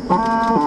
Ua rau.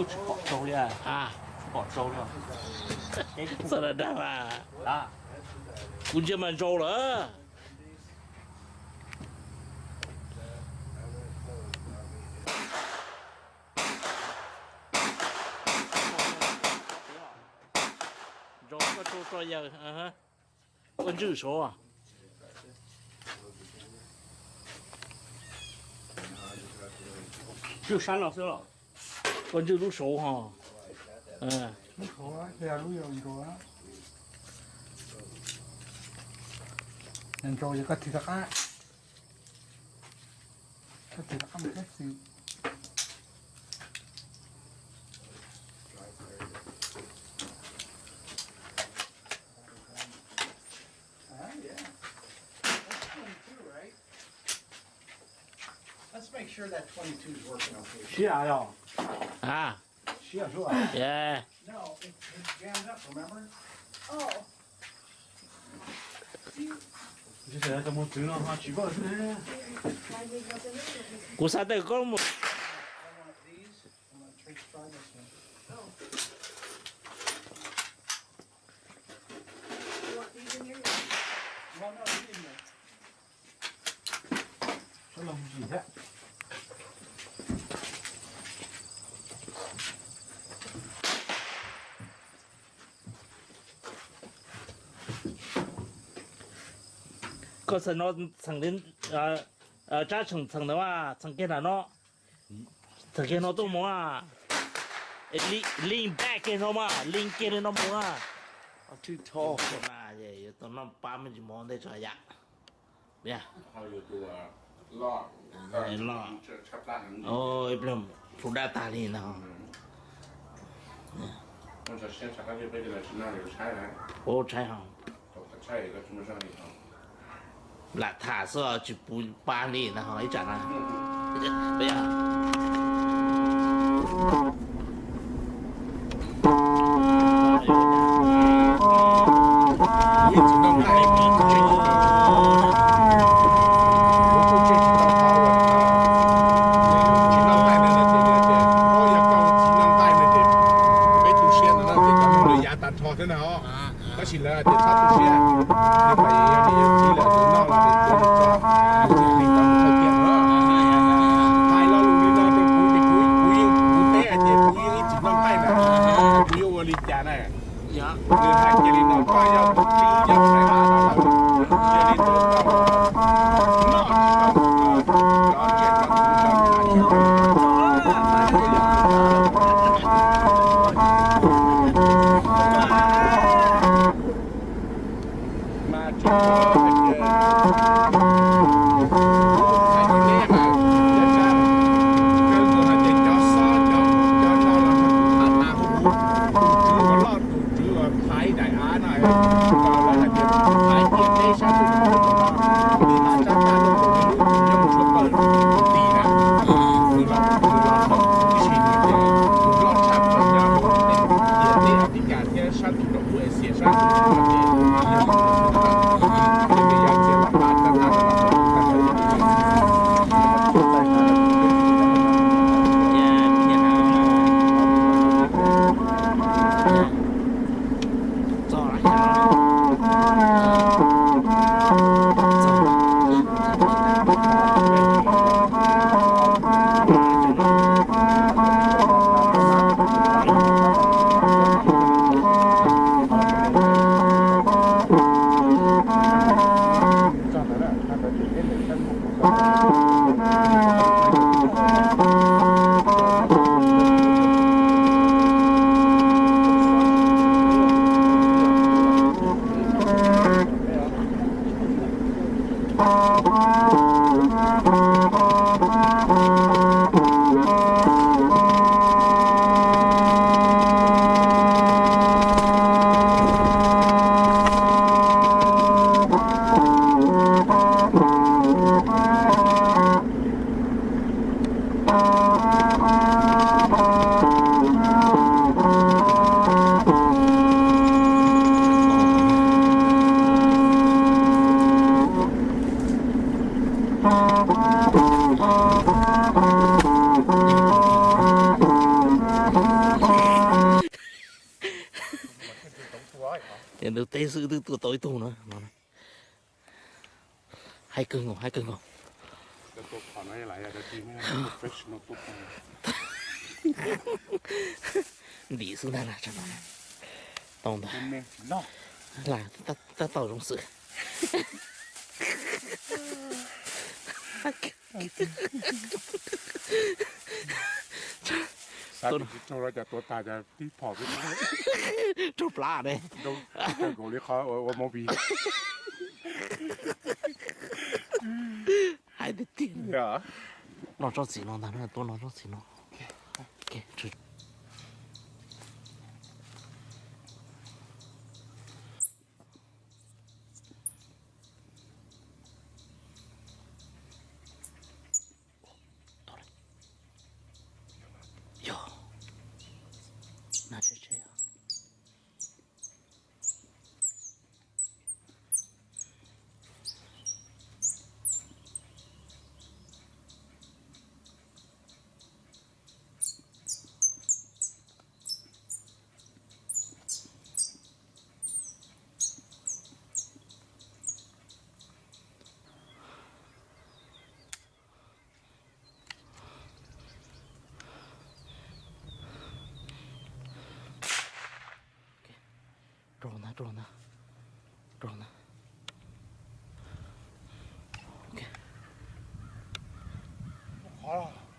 Tsis pom tsaug li. Tsis pom tsaug li. Xav dag dag mas. Kuv ntsia mas ntsaus lawm. Ntsaus koj tso tso yawg. Koj ntswj saud. Ntswj sab no xwb los? Koj ntswj lub saud ho. Lub saud, lub yau ntsaus. Ntsaus ces koj thim rov qab. Koj thim rov qab mus sab xis. Ah, yeah. That's twenty-two, right? Let's make sure that twenty-two is working okay. Siab yog. A, siab sua. Yeah. No, it, it jammed up, remember? Oh. Kuv xav tias koj mus. I want these. I'm gonna try, try this one. Oh. You want these in here? No, no, leave them there. Sawv los mus ntsis thiab. Koj txheem no, txheem li, tsab txheem txheem ntawd mas txheem kiag nram no. Txheem kiag no tuaj mus a. Lean back kiag no mas, lean kiag li no mus a. Too tall. Yuav tau noj pab me ntsis mov ntej tso yam. Loj. Ib pliag plhu dab tag li ntag. Ua tshaib ho. Lam tham xwb tsis pub pab li ntag ho ib tsam na. Tsis lawv tias txhob tu siab, nws pais yog nws yuav txiv lawm nws noj los nws tuav nws tso, nws tsis tau nws thawj tiam na. Hais lo lus li no rau kuv ces kuv, kuv yeej, kuv teb hais tias kuv yeej ib tsis noj nqaij na, kuv yuav ua li cas na? Nws hais kiag li no koj yog tus txiv yog sawv daws no lawm, yog li ntawd koj noj tsis tau cov tsiaj cov txhu cov ntshav ib yam li mas tsis tau hais tias kuv hais rau neb mas, yog tshaj kawg nkaus hais tias cov xob cov, cov no los yog kuv tham tas huv, tus tswv uas loj tus tswv uas thaiv daim av no, lawv hais tias thaiv ciam teb sab tus no, nws hais sab tag lub tus nws lub nyob mus suav pawg tus tis na, nws los, nws los ntawm kuv tib si nws tias nws loj tshaj plaws nyob rau ciam teb Africa thiab sab tus rau ub Asia sab tus rau Thaib teb, nws yog tus txhua tawm, ces nws yog txiv los tas tag tag los tau tag tag. Ces ntawm teb xwb twb tua tau ib tug no. Hais kawg nkaus, hais kawg nkaus. Ntim xwb ntag na, tau ntag. Tab tom zoo xwm. Raug plab ne. Nkaus li qhov ua movie. Hais tiag tiag. No tsob txiv no ntag, tuaj no tsob txiv no. Yog, na tsheb tsheb. Rau ntag, rau ntag, rau ntag.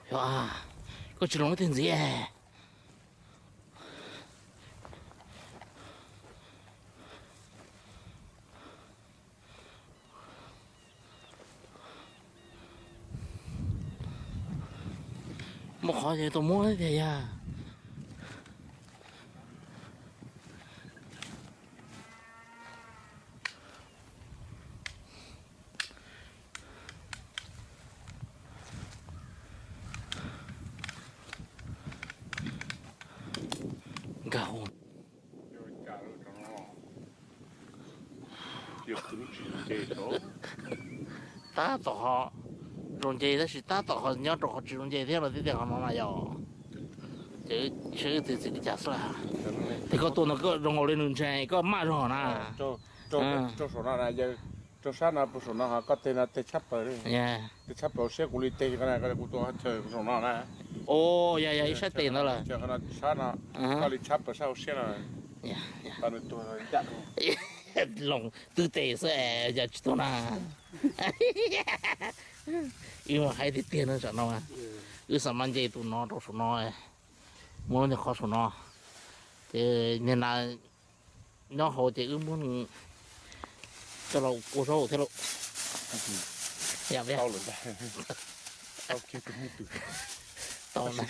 Yog, koj tsis los ib teg ntxiv. Muaj qhov ces tau muab thiab tiag yog. Nkag hauv. Tab tom qhov zoo nce tab sis tab tom qhov nyob rau qhov tsis zoo nce thiab los tib tias qhov no na yog. Saib wb txiv li cas xwb las. Tes koj tua ntawd koj zoo nkaus li nws ntseeg koj maj zog na. Rau saum no na, rau sab no puas saum no ho koj teg no teg tshab plaws li. Teg tshab plaws siab kuv li teg ko, kuv tua chaw saum no na. O, yog yog ib sab tes ntawd lawm. Sab no koj li tshab plaws sab hauv siab no. Tau nws tuag ncaj. Loos twb tes xwb es yog tsis tuag na. Wb mas haib tiag tiag no tsam no. Wb xav mas nce tus no rau saum no, muab lub niag qhov saum no, ces niag nas nyob hauv ces wb muab nws coj los ua zaub thiab lauj. Yog, tau na.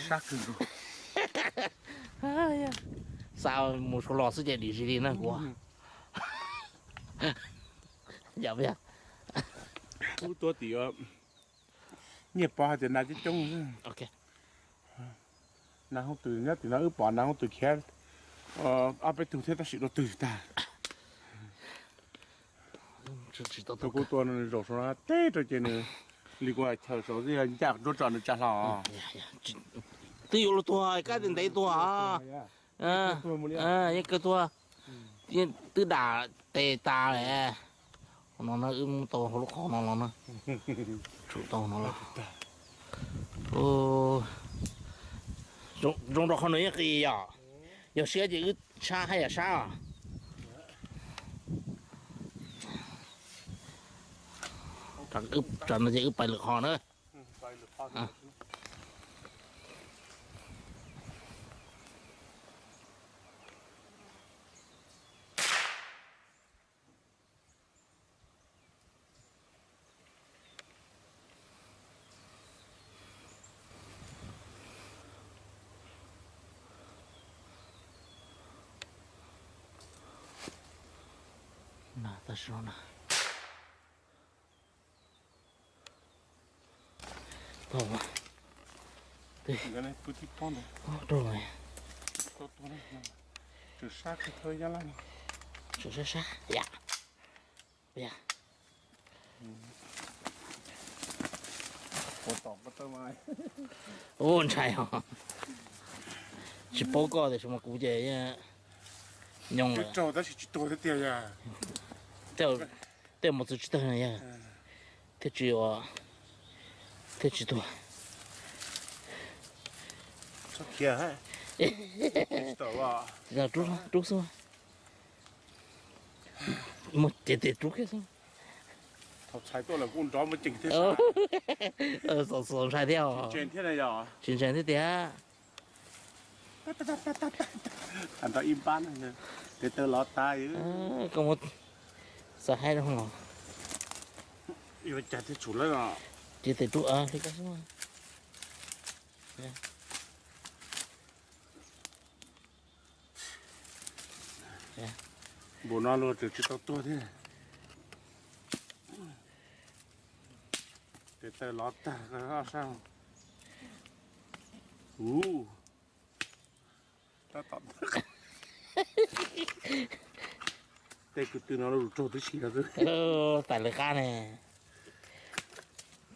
Xa mus suav los xwb ces dim zis li na kuv. Yog, ub, tuaj tim nyiaj pov hais tias nas coob coob. Nas hooj twm nyob tim no wb pom nas hooj twm khiav ob peb tug thiab tab sis dua twg tag. Tus kuv tua no nws zaum saum no teb rau ces nws li kuv hais chaw saud twb yog ncaj nruab tso nws tsa hlo. Twb yuav luag tuag kab tias ntev tuag. Yeej kawg tuag. Twb dam tes tas lawm. Qhov no na wb muab tau hauv lub qhov no los na. Tsum tau no los. Zoo rau qhov no yeej qis yom. Yog siab ces wb sab haj yam sab os. Tsam no ces wb pais lwm qhov na. Ub, ntshai os. Tsis paub koj tiam sis mas kuv ces nyob lawm. Tej mos txwv tsis tawg no yog thiaj tsis, thiaj tsis tuag. Rub xwb. Muaj cev tes rub kiag xwb. Txom txom ntshai thiab os. Tsis ntseeg thiab tiag. Tes taw lov tas. Koj muab xav haib rau los. Cev tes rub li koj xwb. Npaum no luag tseem tsis tau tuag thiab. Tes taw lov tag sab. Ub, tab tom tej kws tw no lub raug tib si no xwb. Tais lawv qab ne.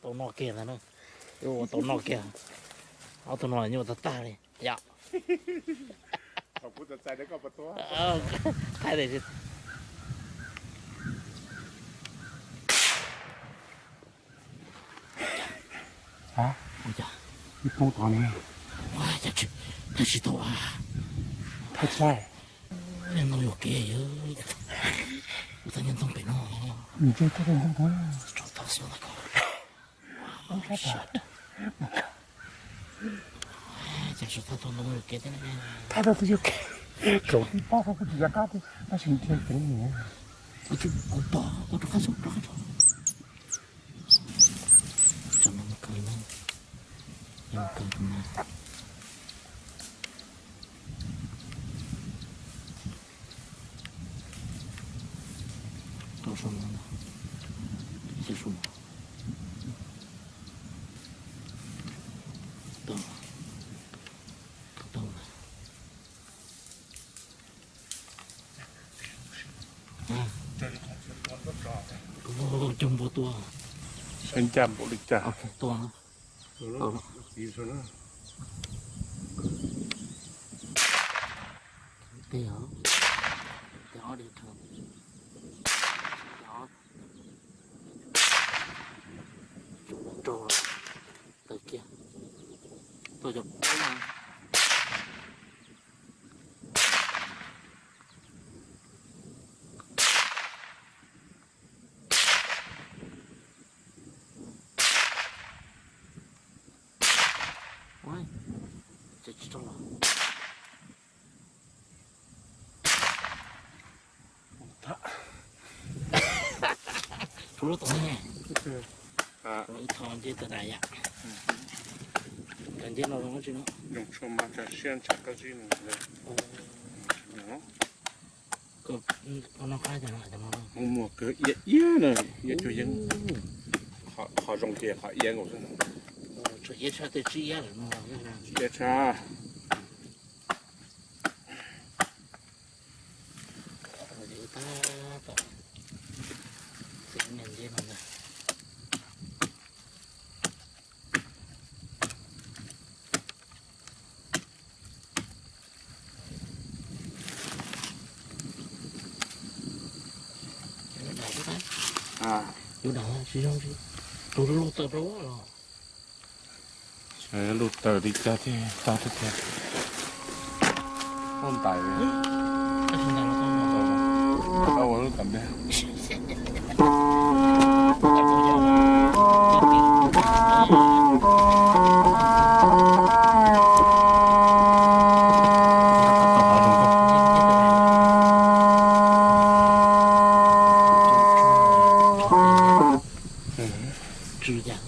Tau noj kiag ntag na. Ua tau noj kiag. Ob tug no nyuaj tag tag li yom. Thaum kuv txais txais koj puas tuag? Thaum ib poob tod ne. Thaij tsis tau. Thaij tsis tau. Ntoo yuam kev, ua tau nyob ntoo pem no. Nws tseem tau ntoo tod. Cas tsis tau ntoo yuam kev thiab ne. Thaij tau tus yuam kev. Thaum tib pob kuv tsis nco qab tias tab sis nws dhia ceev niam. Kuv pom, ua rov qab saum, rov qab saum. Tsam no mus kawg na, mus kawg na. Tau saum no, tau saum no. Tau, tau na. Cog npua tua. Saib ncaj npaum li cas. Tua na. Tiv saum na. teg os. Tes ob dhia rau. Tes ob. Tsum rau. Tawm kiag. Tuaj cov plaub mas. Ua, ces tsis tau los. Tsuav lub tod ne. Ib tho nce tawm dais yam. Cov nce no zoo tsis no. Zoo tshua mas tsam siab ntsha koj zib no. Koj no qab cas no cov no. Muag kawg iab iab na, iab cuag yeeb. Qhov zoo ces qhov iab nkaus xwb. Tshuav iab tshaj tej tsib iab lawm no. Iab tshaj. Tab tom txiv niag nce no ntag. Yuav dam tsis zoo tsis, tus lub taws rau los. Lub taws li cas thiaj tau thiab tiag. Lub ntais, tau ua lub tas npe. Tsw yam.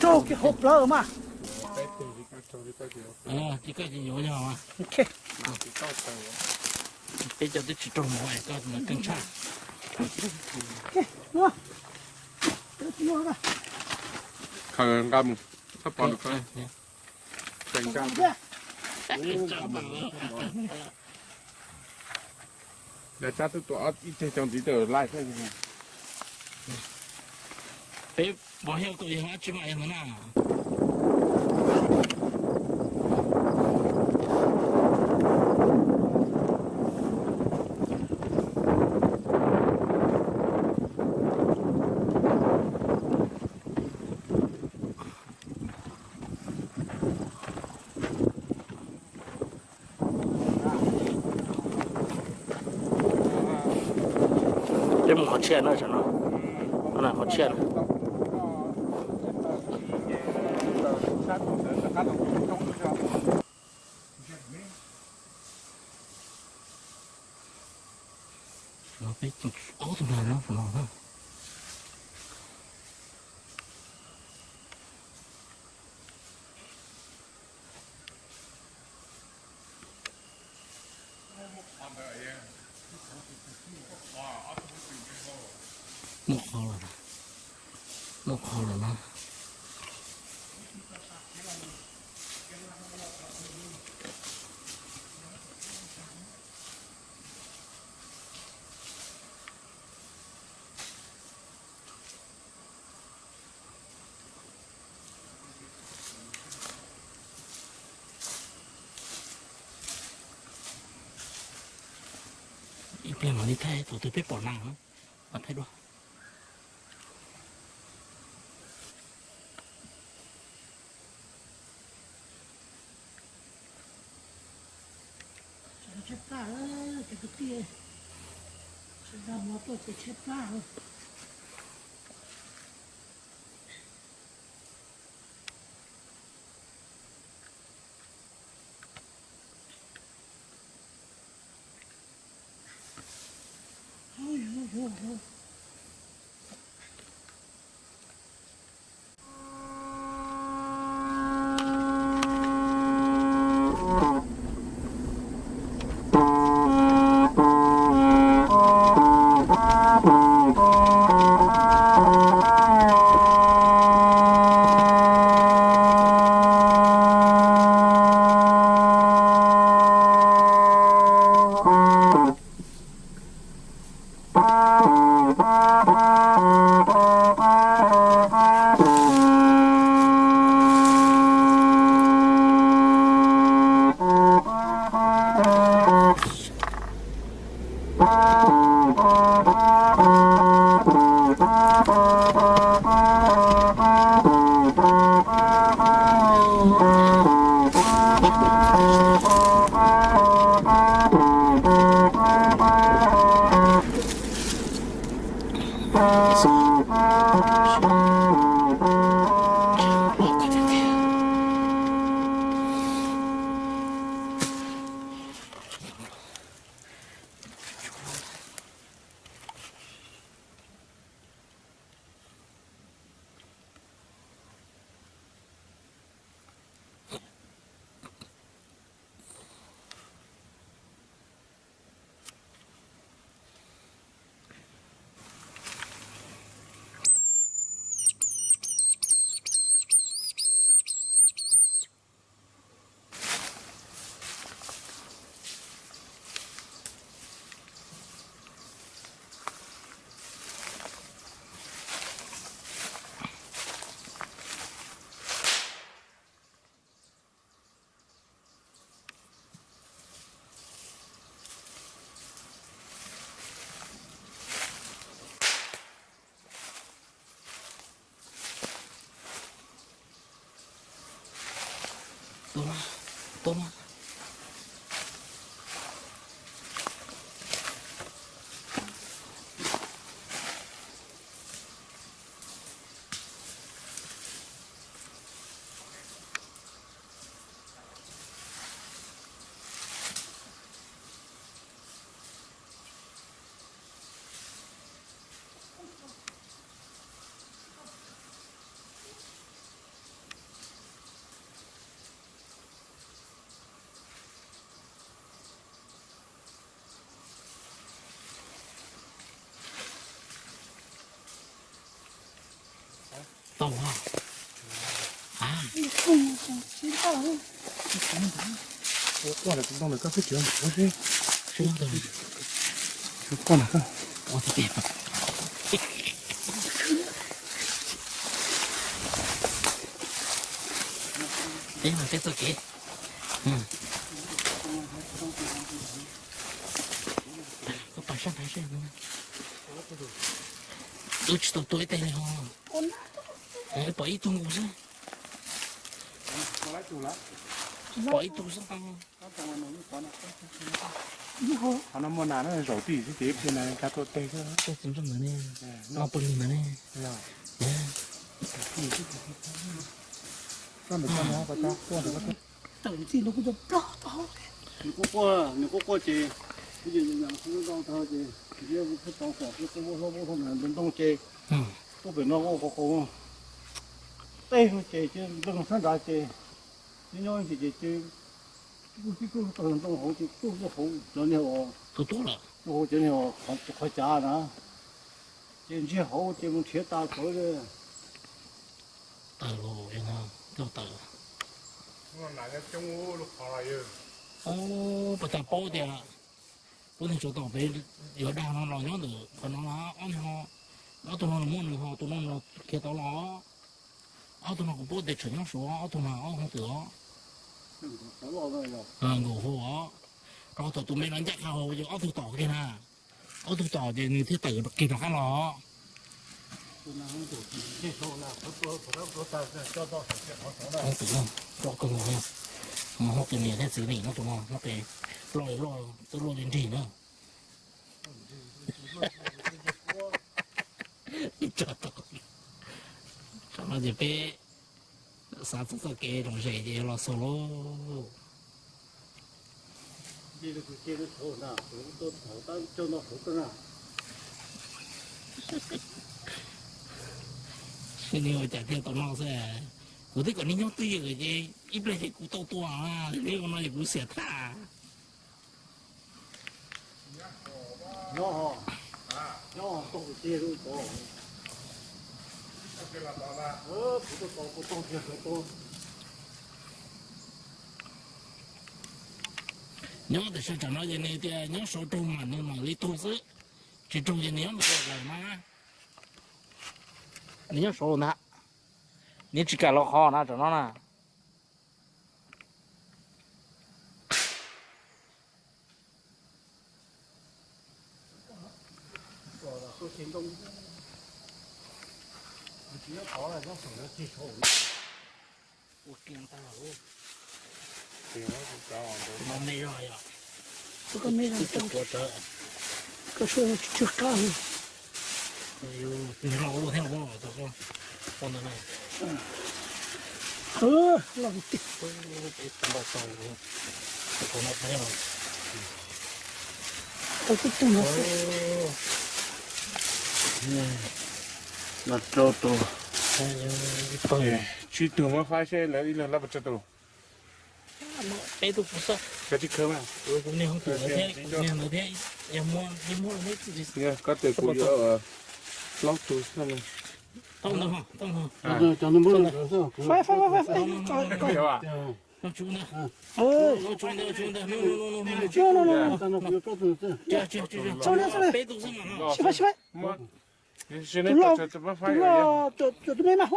Raug kiag hauv plawv mas. Peb cov twb tsis raug mov es koj keej tshaj. Khaws nqa mus, txhob pov nws. Dav tsab twb tua ib teg cov ntxiv tawm laij thiab. Peb pov xyov koj yog dab tsi mas yog ntawd na. Peb mus qhov tshiab na, tsam no, qhov tshiab na. Muaj qhov lawm no. Ib pliag mam li thaij thaum twg peb pom nas, mam thaij dua. Tshaib plab, cov kwv tij, sawv daws mus tuaj ces tshaib plab. Tuaj, tuaj. Tau a. Ua kuaj lawm, tus ntoo lawm koj xwb, tsis ua seb. Kuaj lawm koj. Ua tiag tiag. Peb mas peb txoj kev. Koj pas sab nrad seb. Wb tsis tau tua ib teg li ho. Pom ib tug nkaus xwb. Pom ib tug xwb. Qhov no muaj nas na, zaum tij xwb ces ib pliag nas nkag tuaj teg xwb. Tuaj tsis nrog ntawd ne, no pw li ntawd ne. Tawm ntawm no kuj cov plog tau. Nws quaj quaj, nws quaj quaj ces, kuv ces ntau tag ces, ntiab kuv pheej tau kom kuv quaj ua hlob ua hlob ntawm ntoo ces, tuaj pem no ua qhov qhov tej ces, ces nplooj sab nrad ces, nyob nyob ces, ces, ces, kuj tib tug tau ntoo hauv ces tuaj hauv cov niag uas, tuaj hauv cov niag uas qhov cav na, ces ntsiag hauv ces mus nrhiav tas tod li. Tawm, coj tawm. Ub, puas tas paub tias lub niag tsov tom peb yuav dag no los nyob ntawm qhov no na, ob niag ho, ob tug no nws muaj nws ho, tus no nws khiav tau los. Ob tug no kuv paub tias tseem nyob Suav, ob tug no ob hoob twm os. Nkaum hauv os. Rau thaum tus me no ncaj qha hauv ces ob tug tom kiag na. Ob tug tom ces nws thiaj tawm kiag rov qab los. Hoob twm, hoob twm niam thiab txiv nim no tus no, hoob twm loj li loj, twb loj li nrig na. Tsam no ces peb xav txog txoj kev zoo zem ces yuav los xaus lauj. Sib nws ua cas thiaj tau no xwb. Kuv twb kom nej nyob twj ywm ces ib pliag ces kuv tau tua, nej ua no ces kuv xiam thaj. Nyob tiam sis tsam no ces nws tias nyob saud raug mas nws mam li tuag xwb, tsis raug ces nws nyob mus lawm na. Nws nyob saud ntag, nws tsis kam los qhov na tsam no na. Rau tus, tsib tug muab faib seb lawv ib leeg lab puas tsawg tus. Peb tug, koj tsib khawb mas. Kuv niag hoob twm ntawd thiab, kuv niag ntawd thiab, yog muaj, yog muaj, koj tes kuv yuav plaub tug xwb. Faib, faib, faib, faib. Peb tug xwb mas. Sib faib, sib faib. Tus loj, tus loj, tus me mas.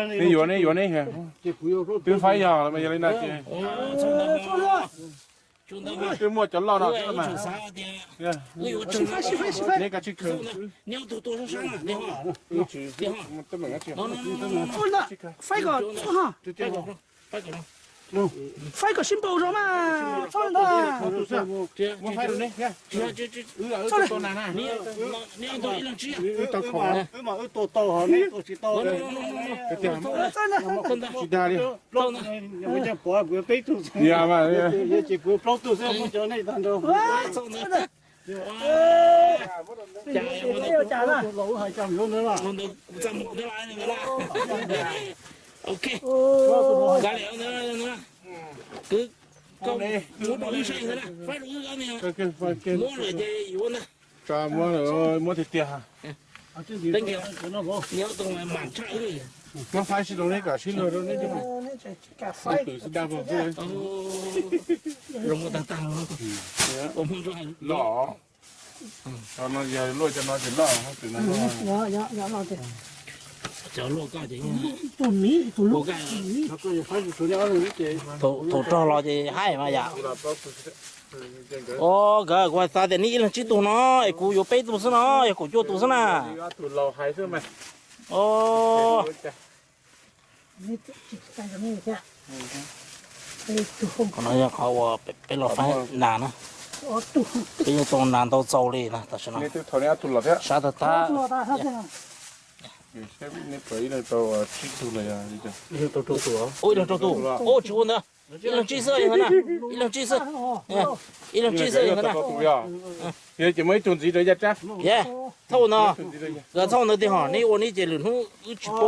Neb yuav, neb yuav, neb, twb faib yog mas yog li no ces twb muaj cov loj no xwb mas. Sib faib, sib faib, sib faib. Neb kav tsij khwv. Faib kom txhob ha. Faib kom sib npaum zog mas txhob li ntawd. Txhob li. Wb tau khom, wb mas wb tua tau ho neb tua tsis tau. Tsis dag li. Peb tug, yog mas, yog ces kuv plaub tug xwb muab cov nej tag nrho. Cas ua cas na. Ok. Kav liam, kwv, koj muab rau wb saib ntag na, faib rau wb, muab lawm ces yuav ntag. Tso muab, muab tiag tiag. Nyob tus mas tshaj wb. Muab faib sib rau neb kom sib luag rau neb. Twm xwb dag vog xwb. Zoo tag tag. Ua Hmoob Suav hais loj. Cov no yog luaj, cov no ces loj, twm no. Cov luaj koj ces tus miv, tus luaj koj. Thaum raug los ces haib mas yom. Os, nkawd, kuv hais xav tias neb ib leeg tsib tug no es kuv yuav peb tug xwb no, yog kaum cuaj tus xwb na. Os. Qhov no yog qhov uas peb los faib nas na. Peb yeej tau nas ntau txaus li na tam sim no. Sab tag tag. Ib leeg rau tus, ub, tsis ua ntawd, ib leeg tsib xwb yog ntawd na, ib leeg tsib xwb, ib leeg tsib xwb yog ntawd na. Yog ces muaj ib tug ntxiv rau yaj tsab. Txhob ua no, nkawd txhob ua ntawd tiag hos, neb ua neb ces lwm hnub wb tsis paub.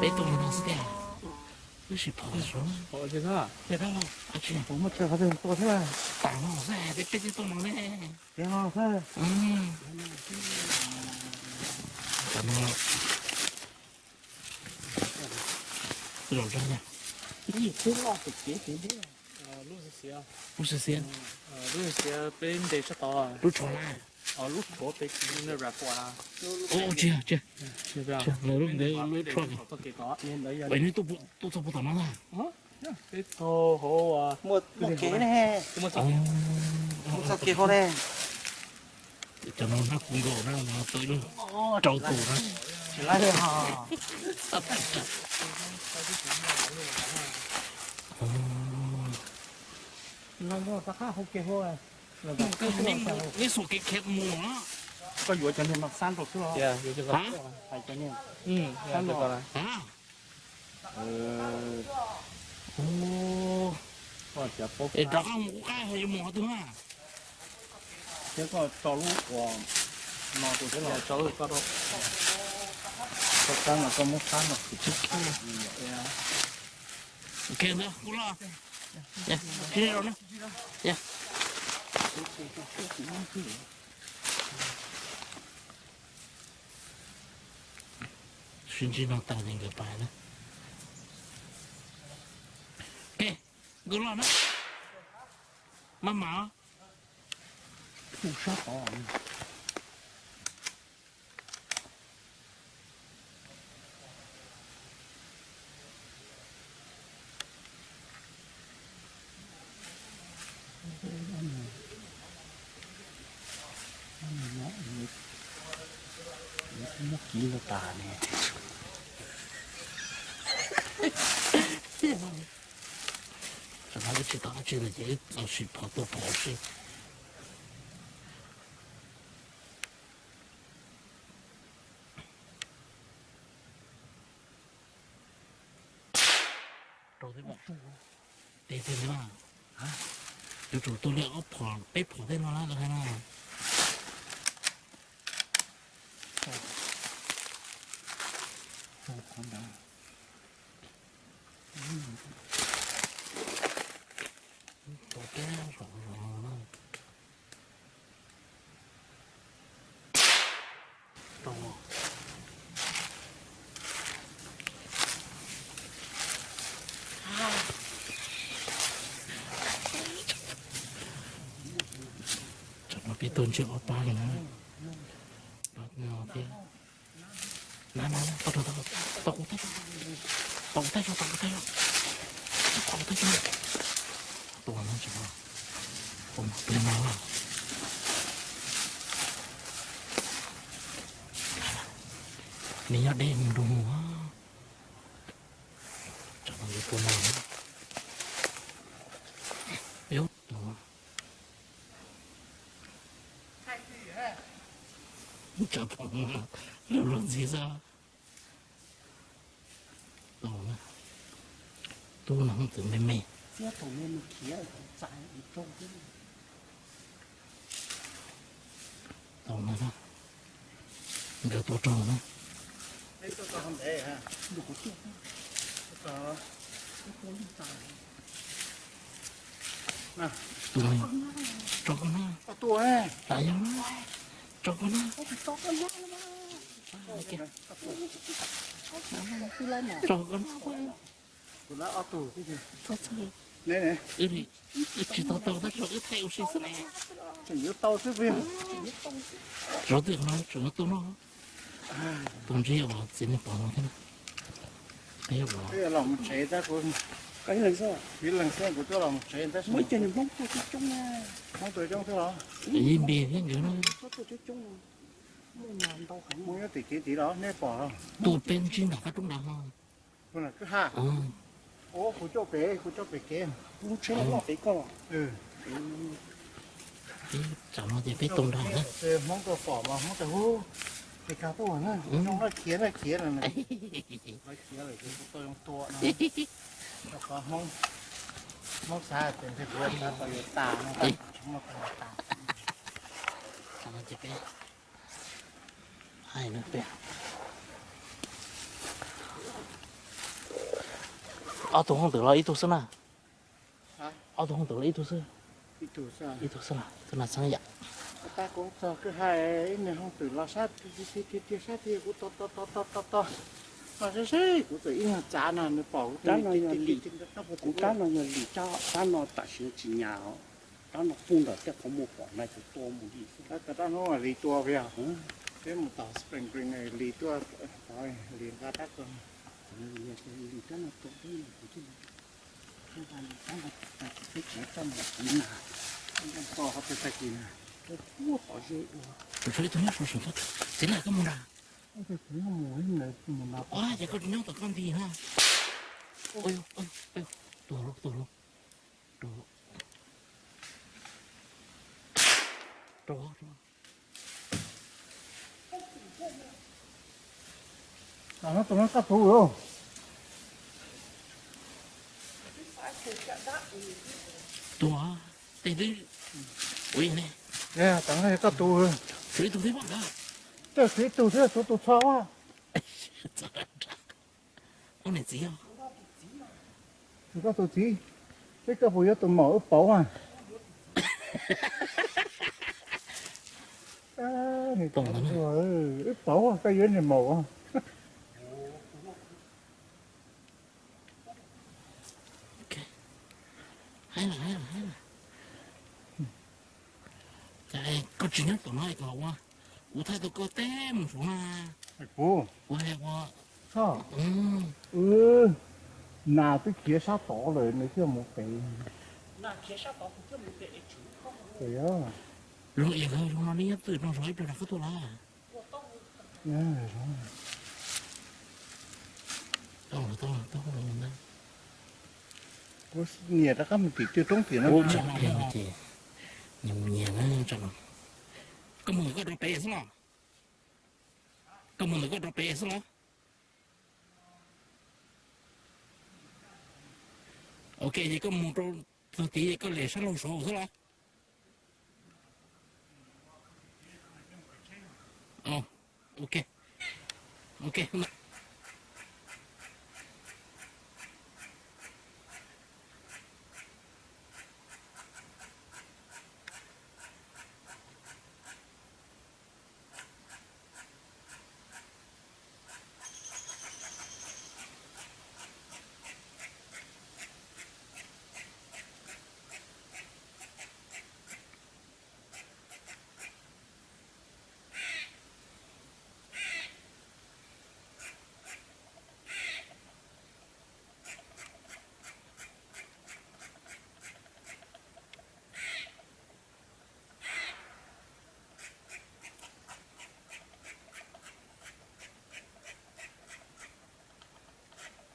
Peb tuaj no xwb tiag. Wb sim phom xwb. Peb tuaj no xwb, peb peb tuaj no ne. Cov no zaum zog na. Lub xiav xiav. Lub tsho na. Ua tsis yog, tsis yog. Lawv lub ntev lub tsho. Pem neb tuaj txog puag tom no na. Muaj kev ne. Muaj txoj kev hauv ne. Cov no nab kuv nkaus na, no tau ib lub rau tus na. Neb xuas kev khiav mus na. Koj yuav cov niag no xab rau xwb los? Hais cov niag xab no. Es rov qab mus qub qab yuav mus qhov twg na? Thiab koj tso lub uas no tus thiab los? Tso lub koj rau. Koj qab no koj muab qab no. Ok, ntawd kuv los. Sib rau na. Sib ntsib no tas ces nkawd pais na. Ok, nkawd los na. Maj mam. Muab kiv lawm tas ne. Tam no wb tsis tau dab tsi lawm ces wb sim phom tua phom si. Rau thiab, tes thiab na. Yuav tsum tua li ob phom peb phom tej no na lawv hais na. Tua peb zaum zaum no na. Tsam no peb tuaj ntsib ob pab li na. Pab no thiab. Na na na, tau rau, tau kuv teb, tau kuv teb, tau kuv teb, tau kuv teb. Tua no tsis tau, tua peb no. Nws nyob deb mus nroo mus. Tsam no yuav tua no. Tsam no luag luag ntxiv xwb. Tau na. Tub no hoob twm me me. Tau no na, nkawd tua raug na. Tus no, tso koj na. Tus yog na, tso koj na. Tso koj na. Tsis tau tau tab sis wb thaij ua si xwb ne. Tseem yuav tau xwb puas yog? Zov twj qhov no tseem yuav tau no. Tus ntsib uas txiv neej pom no thiab na. Los mus tsev tab kuv, ib leeg xwb kuv tuaj los mus tsev tab sis muaj ib co Hmoob tuaj coob coob, Hmoob tuaj coob xwb los. Ib npe thiab nkawd na. Muaj nyob tim kev tid los nej pom los? Tuaj peb ntsib nram qab roob nrad ho. Kwj ha. Kuv coj pem, kuv coj pem kev. Lub tsheb loj pem koj los. Tsam no ces peb tau nrad na. Hmoob tuaj pom mas Hmoob tias hu, ces kag tuaj na, zoo laj khiav laj khiav no. Lawv khiav lawm ces kuv tau zoo tua no. Rau qhov Hmoob, Hmoob xav tias ntshe kuv xav tau yuav tas no, tsis muaj tas. Tsam no ces peb hais no peb ob tug hoob twm los ib tug xwb na. Ob tug hoob twm los ib tug xwb. Ib tug xwb los tus no txheeb yam. Tab kuv txog kwj ha ib niag hoob twm los sab tiag tiag sab tiag kuv tos tos tos tos tos tos seb seb kuv txawm ib nyuag txav no nws pom kuv. Rab no yog lim, kuv rab no yog lim, rab no tam sim no tsis nyas os. Rab no pug ntawm tej qhov muag pom na ces tua mus li xwb. Rab no lim tua puas yog? Peb mus tom Spring Green lim tuaj, lim nqa rab ko. Lim rab no tua, lim rab no, peb tsis coj mus lim na, ntoo ko qhov twg tag kis na. Tus tshuav ib tug nyob saum saum txhab, txiv laj koj mus nrad. Ces koj tsis nyob tom koj nti na. Tuag lauj, tuag lauj. Rau, rau. Tus no koj tus lauj. Tus tej twb ua ne. Koj tus. Tshuav ib tug thiab. Tej tshuav ib tug thiab, tshuav tus txho a. Ub niam txiv os. Koj tus txiv, seb koj puas yuav tus maum wb pauv a. Wb pauv, koj yuav niag maum a. Koj tsis nyob tom no es kom ua, kuv thaij tau koj teb mus saud na. Kuv, kuv hais ua, wb nas twb khiav sab tod lawm nws thiaj mus pem. Zoo es zoo no nej nyob twm no zov ib pliag rov qab tuaj lawm. Kuv nyiam rov qab mus tim twg roob tim no. Nyias na, koj mus ntawm koj rau pem xwb los? Koj mus ntawm koj rau pem xwb los? Ok, ces koj mus rau txog tid koj lem sab laug saud xwb los? Ok, ok.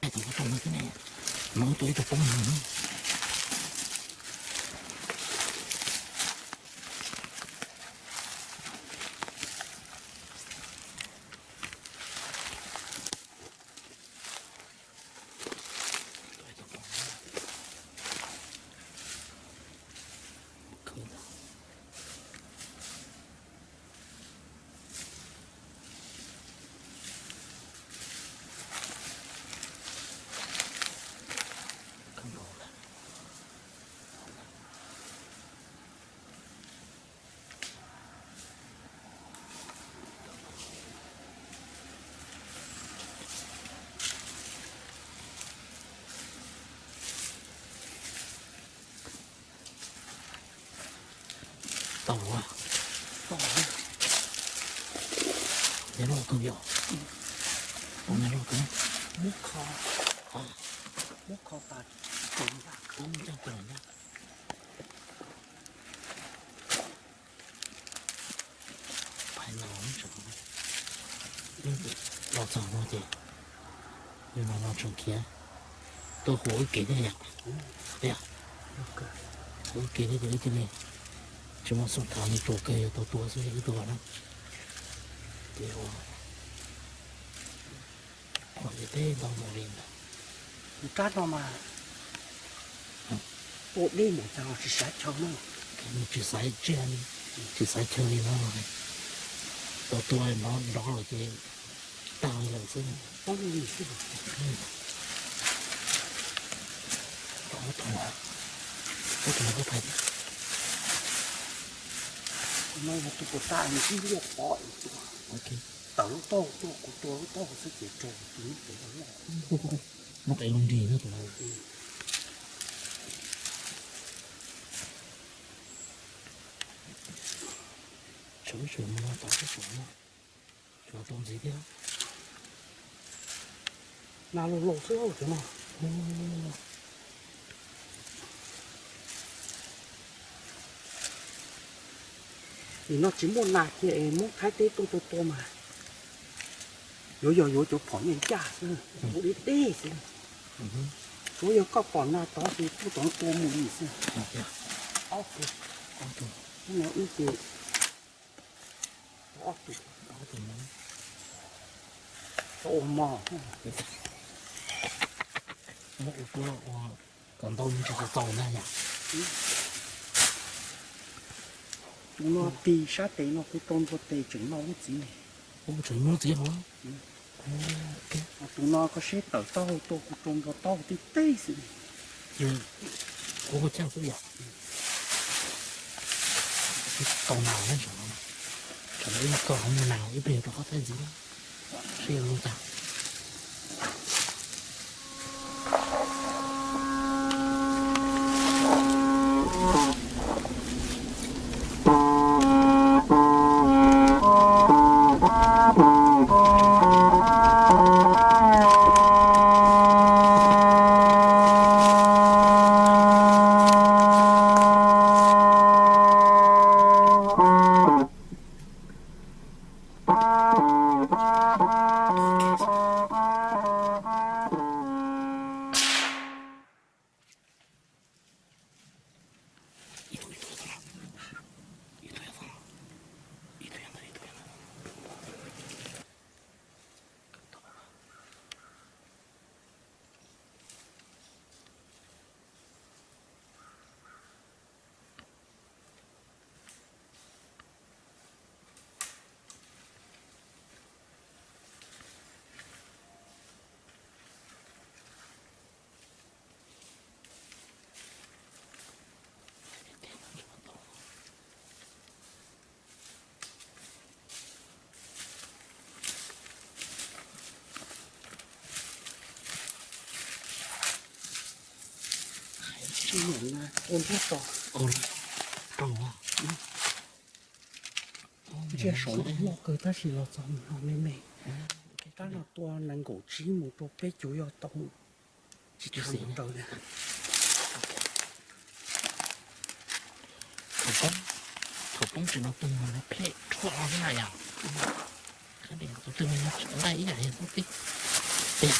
Tus no thiab ne, no tua ib tug poob no. Tau los, tau los. Nyob loj kawg yom. Nyob loj kawg. Muab kho, muab kho tas tsoom ncaj tsoom ncaj. Phais no, los txog no ces yus los los tseem khiav tuaj hu ib kev thiab yom. Hu ib kev thiab ces ib tug ne tsis muaj xub thawv, nws tsuas kawg yog tau tua xwb ib tug na. Ces ua qhov ces teb ntau mus li ntawd. Kuv rab no mas tua deb npaum cas los tsis xaiv chaw na. Nws tsis xaiv tsiaj li, tsis xaiv chaw li no. Tau tua nrov nrov lawm ces tag li lawm xwb. Poob li xwb. Rau ob tug, ob tug no koj phais thiab. No yog tus puas tag nws twb luaj pov es tua. Tawm lub taub hau tuaj, kuv tua lub taub hau xwb ces raug tus nub qev loj. Nub qev loo nrig xwb tus no. Tshuav ib tsam mus no tod, ib tsam no tshuav tau ntxiv thiab. Nas laus laus xwb cov no. Nim no tsis muaj nas kiag es muab Thaib teb tuaj tua tua mas yuav yog yuav cov phom me ncaj xwb, ua deb deb xwb. Tsuav yog koj pom nas tod ces tuaj tod tua mus li xwb. Ob tug, ob tug, ib no ib ces ob tug, ob tug no. Tau ua mos, muab ua tuaj ua kom ntau mus tsis txaus txaus na yom. Tus no tig sab tes no kuv rau ntua tes tseem noj lub txiv ne. Ub, tseem noj lub txiv hov. Tus no koj seb tawm taub hau tuaj kuv rau ntua taub hau tib teg xwb. Ua koj caj xwb yom. Tau nas na, tsam no ib koj ho muaj nas ib pliag rau qab thaib ntxiv na. Seb yuav zoo cas. Tsiaj saum no loj kawg tab sis los txog no me me. Rab no tua nees nkaum tsib mus rau peb caug yog tau tsis tshua mus raws li. Thaum poob tsis no tus no phem rhuaj los na yom. Tus twg nqaij ib yam yog tib tib.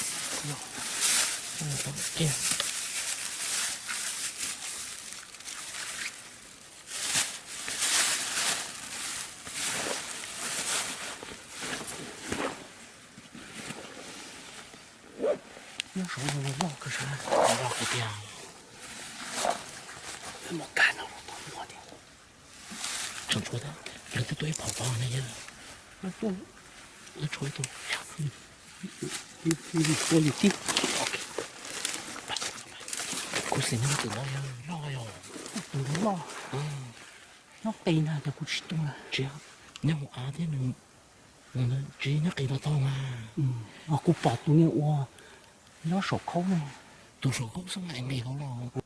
Nyob saum no loj kawg sav, loj kawg tiag. Muaj kab no los tau muag tiag. Tseem tshuav thiab, lawv twb tua ib phom tod na yog. Lawv tua ib tug. Tua li tib. Kuv xav nyob tus no yog loj yog. Tus no loj. Nyob qis ntag ces kuv tsis tua. Tsis, nyob hauv av thiab nws, tsis nyob qis los tau mas. Kuv pom tus niag ua nyob saum khaub no. Tus saum khaub xwb mas nqis hauv los.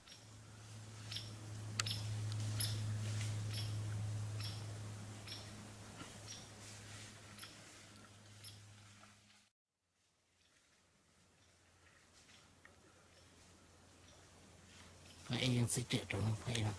Es yeej txiv riam rau no.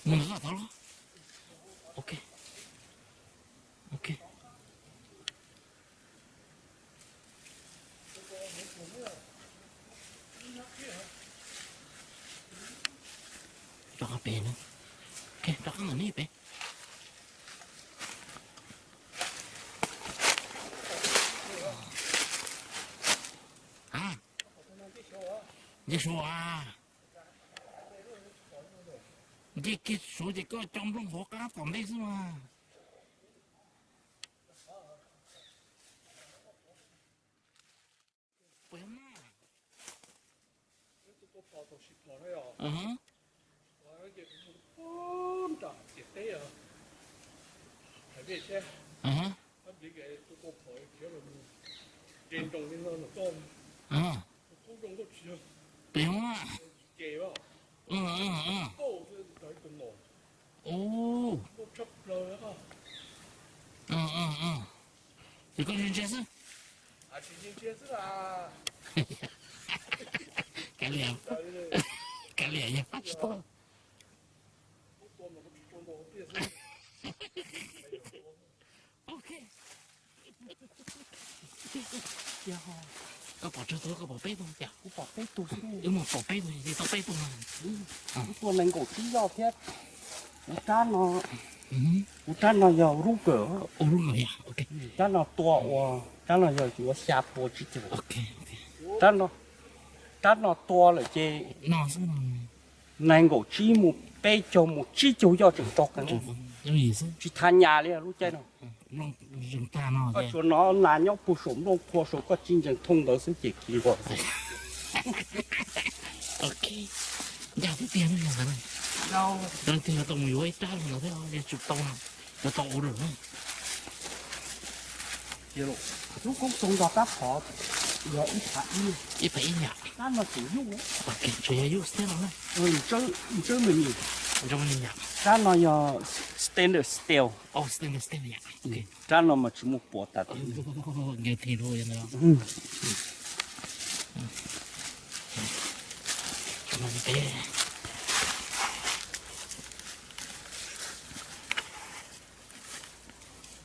Mus nrad los tod los. Ok. Ok. Rov qab pem no. Ok, rov qab ntawm no pem. A, nce Suav a. Nce kiag Suav ces koj coj nplooj hauv qab tom ntej xwb mas. Pem mas. Aha. Aha. Aha. Pem mas. Ub. Ub, ub, ub. Ces koj ntsia ntsia xwb. Kav liam, kav liam yog faj tsis tau. Ok. Koj pom tsawg tus, koj pom peb tug tiag? Kuv pom peb tug xwb. Wb mus pom peb tug, tau peb tug no. Kuv tua nees nkaum tsib yoj thiab. Kuv rab no, kuv rab no yog Ruger. Ua Ruger yog, ok. Rab no tua ua, rab no yog yuav xya pua tsib caug. Ok, ok. Rab no, rab no tua lawm ces no xwb no. Nees nkaum tsib mus peb caug mus tsib caug yoj tseem tso qees. Tsis tha nyas li lub caij no. Koj tsuas hnov nas nyob puag saum nplooj qhuav saum koj tsis ntsees thooj ntawd xwb ces kiv nkaus. Ok, ncaj tiag tiag no. Yog tiag yuav tau mus yuav ib rab ntawd thiab, yog tsis tau no yuav tau ua lawm. Lub koob txoos nrog rab phom yog ib phav ib. Ib phav ib yam. Rab no tseem yus, tseem yog yus thiab no na. Rab no yog stainless steel. Stainless steel yom. Rab no mas tsis muaj puas tas.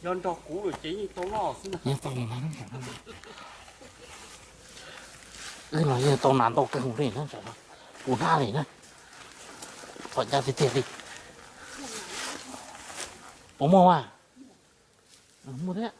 Yog nrog kuv lawm ces yeej tau noj xwb na. Yeej tau noj. Wb los yeej tau nas ntau kawg li na, kuv hnab li na. Pom ncaj tiag tiag li. Puas muaj mas? Muaj thiab.